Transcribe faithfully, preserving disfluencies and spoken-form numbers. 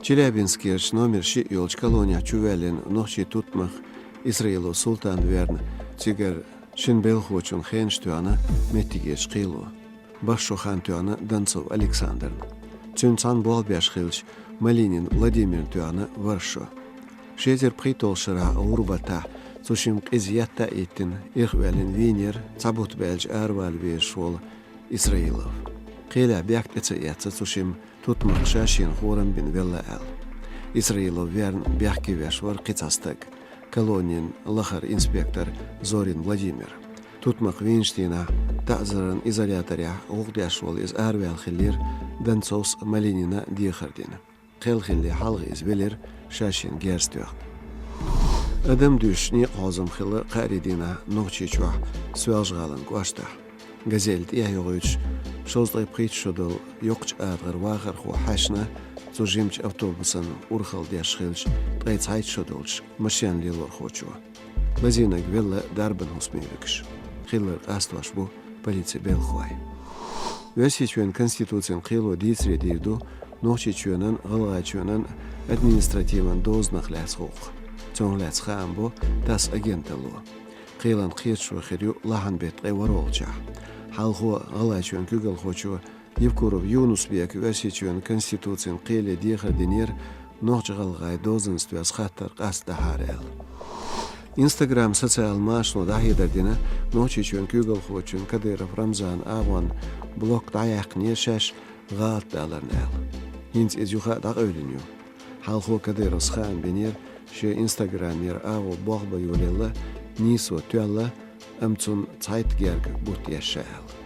Челябинскерчу номер шиъ йолчу колонехь чувоьллина нохчийн тутмакх Исраилов Султан верна, цигара шина белхалочун хенаш тоьхна меттигерчу кхело. БархӀ шо хан тоьхна Донцов Александрна. Цуьнца цхьаьна болх беш хиллачу Малинин Владимирна тоьхна ворхӀ шо. Ши эзар пхийтталгӀачу шарахь гӀурбатахь цу шимма къиза етта а йиттина, ирхъоьллина вийнера цхьа бутт баьлча аравала везаш волу Исраилов. Кхелехь бехк тӀе ца эцна цу шимма тутмакх ша шена хорам бина велла аьлла. Исраилов верна бехке веш вара кхин цхьа стаг, колонин лахара инспектор Зорин Владимир. Тутмакх вийначу дийнахь таӀзаран изоляторехь гӀуллакх деш волу иза араваьлла хиллера, Донцовс а, Малинина а дехар дина. Кхел хиллале хьалха иза велира ша шена герз тоьхна. Адам дуьсуш некъан хьозам хилла кхаарин дийнахь Нохчийчохь Соьлжа-ГӀалин кӀоштахь. «Газель» тӀехьа йохуьйтуш, шовзткъе пхийтта шо долу йоккхачу атагӀара вахархо хьаьшна цу жимачу автобусан урхалла деш хиллачу ткъе цхьайтта шо долчу машенан лелорхочо. Лазийнарг велла дарбан хӀусамийн вуьгуш. Хилларг къастош бу полицин белхалой. Оьрсийчоьнан Конституцин кхело дийцаре дийр ду Нохчийчоьнан, ГӀалгӀайчоьнан административан дозанах лаьцна гӀуллакх. Цунах лаьцна хаам бо ТАСС агенталло. Кхелан кхеташо хир ю лахьанан беттан ткъе ворхӀалгӀачохь. Хьалхо ГӀалгӀайчоьнан куьйгалхочо Евкуров Юнус-Бека Оьрсийчоьнан Конституцин кхеле дехар динера, нохч-гӀалгӀайн дозанца доьзна хаттар къастадахьара аьлла. Instagram социал машано дӀахьедар дина Нохчийчоьнан куьйгалхочун Кадыров Рамзанан агӀонна блок дӀаяьккхинера шаьш гӀалат даларна аьлла. ХӀинца иза юха а дӀакъевлина ю. Хьалхо Кадыровс хаам бинера, шен Instagram-ера агӀо болх бан йолаелла, нийсо тоьлла, амма цунна цхьайтта герга бутт еш аьлла.